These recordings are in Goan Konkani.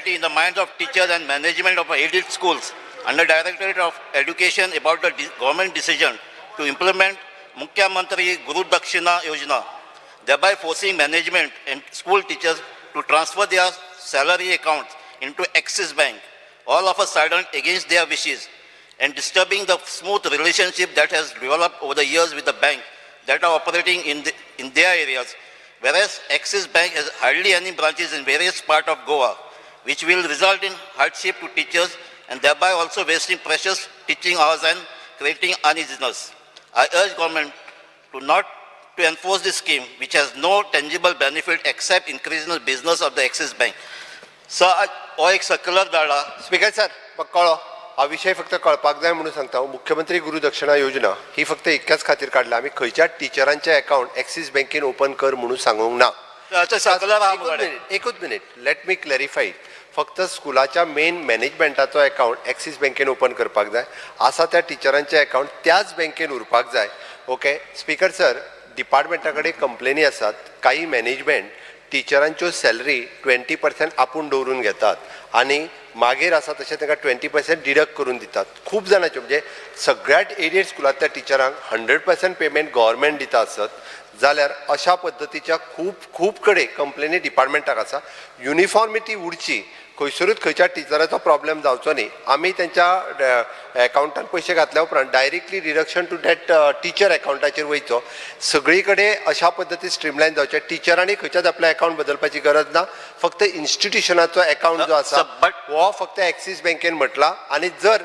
anxiety in the minds of teachers and management of aided schools under Directorate of Education about the government decision to implement Mukhyamantri Guru Dakshina Yojana, thereby forcing management and school teachers to transfer their salary accounts into Axis Bank, all of a sudden against their wishes, and disturbing the smooth relationship that has developed over the years with the bank that are operating in their areas, whereas Axis Bank has hardly any branches in various parts of Goa, which will result in hardship to teachers and thereby also wasting precious teaching hours and creating uneasiness. I urge government to not to enforce this scheme, which has no tangible benefit except increasing the business of the Axis Bank. Sir, हो एक सर्क्युलर धाडला. स्पीकर सर, म्हाका कळ्ळो. हा विशय फक्त कळपाक जाय म्हणून सांगता हांव. मुख्यमंत्री गुरू दक्षिणा योजना ही फक्त इतक्याच खातीर काडला, आमी खंयच्याच टिचरांचे अकाउंट एक्सीस बँकेन ओपन कर म्हणून सांगूंक ना. सर्क्युलर आहा एकूच मुखार. मिनिट, एकूच मिनिट, let me clarify. फक्त स्कुलाच्या मेन मॅनेजमेंटाचो अकाउंट एक्सीस बँकेन ओपन करपाक जाय. आसा त्या टिचरांचे अकाउंट त्याच बँकेन उरपाक जाय. ओके स्पीकर सर, डिपार्टमेंटा कडेन कंप्लेनी आसात. काही मॅनेजमेंट टिचरांच्यो सॅलरी 20% आपूण दवरून घेतात आनी मागीर आसा तशें तांकां 20% डिडक्ट करून दितात. खूब जाणांच्यो, म्हणजे सगळ्यात एडेड स्कुलांतल्या टिचरांक 100% पेमेंट गव्हर्मेंट दिता आसत जाल्यार अशा पद्दतीच्या खूब खूब कडेन कंप्लेनी डिपार्टमेंटाक आसा. युनिफॉर्मिटी उरची, खंयसरूच खंयच्या टिचराचो प्रॉब्लेम जावचो न्ही. आमी तेंच्या एकावंटान पयशे घातल्या उपरांत directly deduction to that teacher अकावंटाचेर वयचो. सगळी कडेन अशा पद्दतीन स्ट्रीमलायन जावचें. टिचरांनी खंयच्याच आपलें अकावंट बदलपाची गरज ना. फक्त इन्स्टिट्युशनाचो अकावंट जो आसा हो फक्त एक्सीस बँकेन म्हटला आनी जर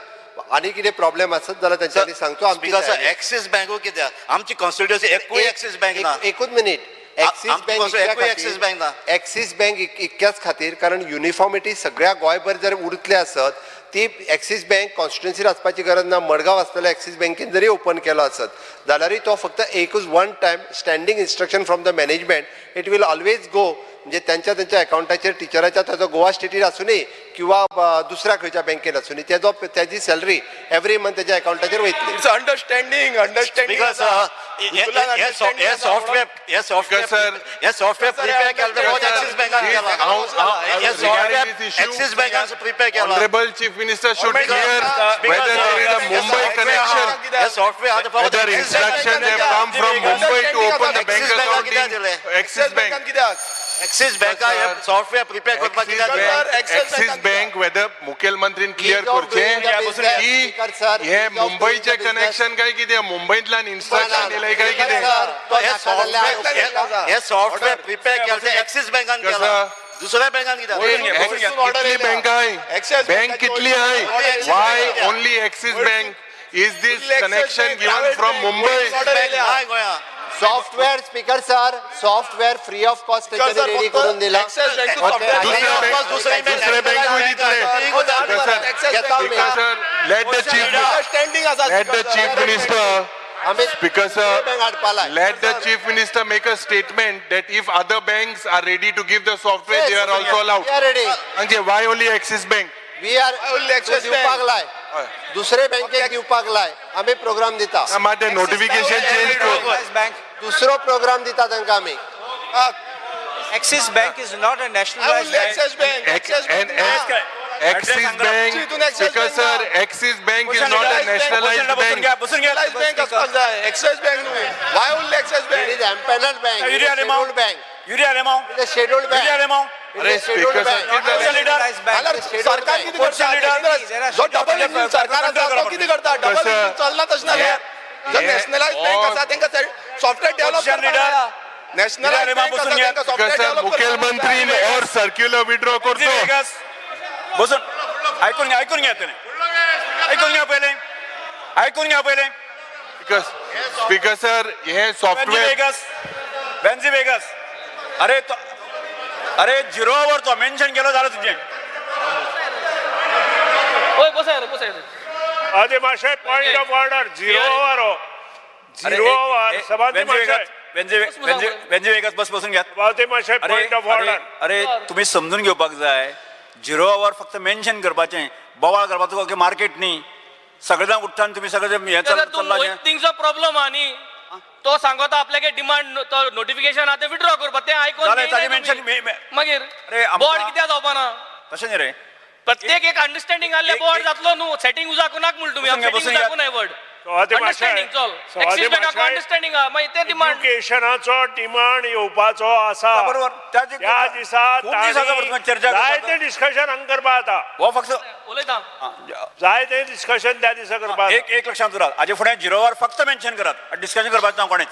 आनी कितें प्रॉब्लेम आसत जाल्यार तेंच्यांनी सांगचो, आमची because तयारी आसा. एक्सीस बँक कित्याक आमची कॉन्स्टिट्युएन्सी एकूय एक्सीस बँक ना. एकूच मिनिट, एक्सीस आमची बँक कसो एकूय एक्सीस बँक ना. एक्सीस बँक इतक्याच खातीर, कारण युनिफॉर्मिटी सगळ्या गोंयभर जर उरतले आसत, ती एक्सीस बँक कॉन्स्टिट्युएन्सीर आसपाची गरज ना. मडगांव आसतले एक्सीस बँकेन जरी ओपन केलो आसत जाल्यारूय तो फक्त एकूच one time standing instruction from the management, it will always go. म्हणजे त्यांच्या त्यांच्या अकावंटाचेर टिचराच्या, ताजो गोवा स्टेटीर आसुनी किंवा दुसऱ्या खंयच्या बँकेन आसुनी, तेजो तेजी सॅलरी एवरी मंथ तेज्या अकावंटाचेर वयतली. It's understanding, understanding. Because hey software, hey software, sir. Hey software prepare केलं ते फक्त एक्सीस बँकान केला. हे software Regarding this issue, axis बँकान प्रिपेअर केला. Honorable Chief Minister should Government- clear whether there is a Mumbai connection, hey software आता फक्त whether Axis बँकान instructions have come from Mumbai to open the bank Axis Bank account कित्याक in दिले? Axis Bank. कित्याक? एक्सीस बँका हे सॉफ्टवेअर प्रिपेअर करपाक Axis कित्याक दिले? Bank, Axis Axis Bank Bank, whether मुखेलमंत्रीन clear Ease of doing करचें the business, की Speaker sir, हे ease of doing मुंबईचें the business. Connection काय कितें, मुंबईंतल्यान इन्स्ट्रक्शन दिलें काय कितें? हे सॉफ्टवेअर, हे सॉफ्टवेअर प्रिपेअर केलं ते एक्सीस बँकान कसं? केला, दुसऱ्या बँकान कित्याक? कितली बँक आहे? Axis bank Bank कितली आहे? Axis why Bank. Only Axis Bank? Is this Only Axis connection Bank, given private from bank, Mumbai? order येयल्या. नाही गोंया. Software, speaker sir, software free of cost Speaker तेंच्यांनी sir, ready फक्त करून दिला. Axis Bank Okay. software- दुसऱ्या बँक, दुसऱ्या दुसऱ्या बँकूय दितले. Axis घेता Bank. आमी. Speaker sir, let the chief understanding आसा. Let the chief minister, आमी Speaker sir, bank हाडपा लाय. Let the chief minister make a statement that if other banks are ready to give the software, they are also allowed. We are ready. म्हणजे why only Axis Bank? We are Only Axis दिवपाक Bank. लाय, दुसरे बँकेक दिवपाक लाय, आमी प्रोग्राम दिता. मात नोटिफिकेशन चेंज कर. Bank. दुसरो प्रोग्राम दिता तांकां आमी. Axis Bank is not a nationalized Only bank. Axis Bank. Axis Bank. Axis Bank, हितून Axis because Bank sir, ना. Axis Bank is not a nationalized बसून bank. घ्या, बसून घ्या. Nationalized bank आसपाक जाय. Axis Bank न्हय. Why only Axis it Bank? Is empanel bank, it Yuri is Alemao. Scheduled bank, Yuri Alemao. It is scheduled Yuri bank. Alemao. अरे स्पीकर सर, कितें जालें? Nationalized bank. जाल्यार सरकार कितें करता? जो डबल इंजीन सरकार आसा तो कितें करता? डबल कसं? इंजीन चलना तशें जाल्यार जो हे- नॅशनलायज बँक आसा तांकां software develop Opposition leader. Nationalise bank आसा तांकां स्पीकर सॉफ्टवेअर सर, डेव्हलप. मुखेलमंत्रीन और सर्क्युलर विड्रॉ करचो. वेगस. बसून ऐकून घ्या, ऐकून घ्या त्याने, ऐकून घ्या पहिले, ऐकून घ्या पहिले. स्पीकर सर, हे वेन्झी सॉफ्टवेअर वेगस, वेन्झी वेगस. अरे तो, अरे झिरोवर तो मेन्शन केलं, झालं तुझे. ओय, बसाय रे, बसाय रे. आदि माशे, point of order, zero hour हो, झिरो आवर सभापती माशे. वेन्झी वेन्झी वेन्झी वेगस, बस, बसून घ्या. सभापती माशे, अरे पॉइंट ऑफ अरे ऑर्डर. अरे, तुम्ही समजून घेवपाक जाय. झिरो our फक्त मेन्शन करपाचें, बोवाळ करपाचो मार्केट न्ही. सगळे जाण उठ्ठा आनी तुमी सगळे हें जाल्यार तूं चल्लां हें. थिंगचो प्रॉब्लम आहा न्ही. तो सांगता आपल्याक डिमांड, तो नोटिफिकेशन आहा तें विड्रॉ करपाक, तें आयकोन जालें, घेयना ताजें तुमी. मेन्शन मागीर अरे, बोर्ड कित्याक जावपाना? तशें न्ही रे. प्रत्येक एक अंडरस्टँडिंग आहले एक- बोवाळ एक- जातलो न्हू. सेटिंग उजा कोणाक म्हण तुमी? बसून घे, सेटिंग बसून उजा घे. कोण वर्ड सवादी अंडरस्टँडिंग माशाय, चल. सवादी एक्सीस बँकाक माशाय. अंडरस्टँडिंग आहा, मागीर ते डिमांड. एज्युकेशनाचो डिमांड येवपाचो आसा. बरोबर. त्या त्या दिसा खूब दीस जाता तांणी चर्चा जायते करपाचो. डिस्कशन हांगा करपा जाता. हो फक्त उलयता. जायते डिस्कशन त्या दिसा करपा. एक एक लक्षांत उरात, हाजे फुडें झिरो our फक्त मेन्शन करात, डिस्कशन करपाचें ना कोणेच.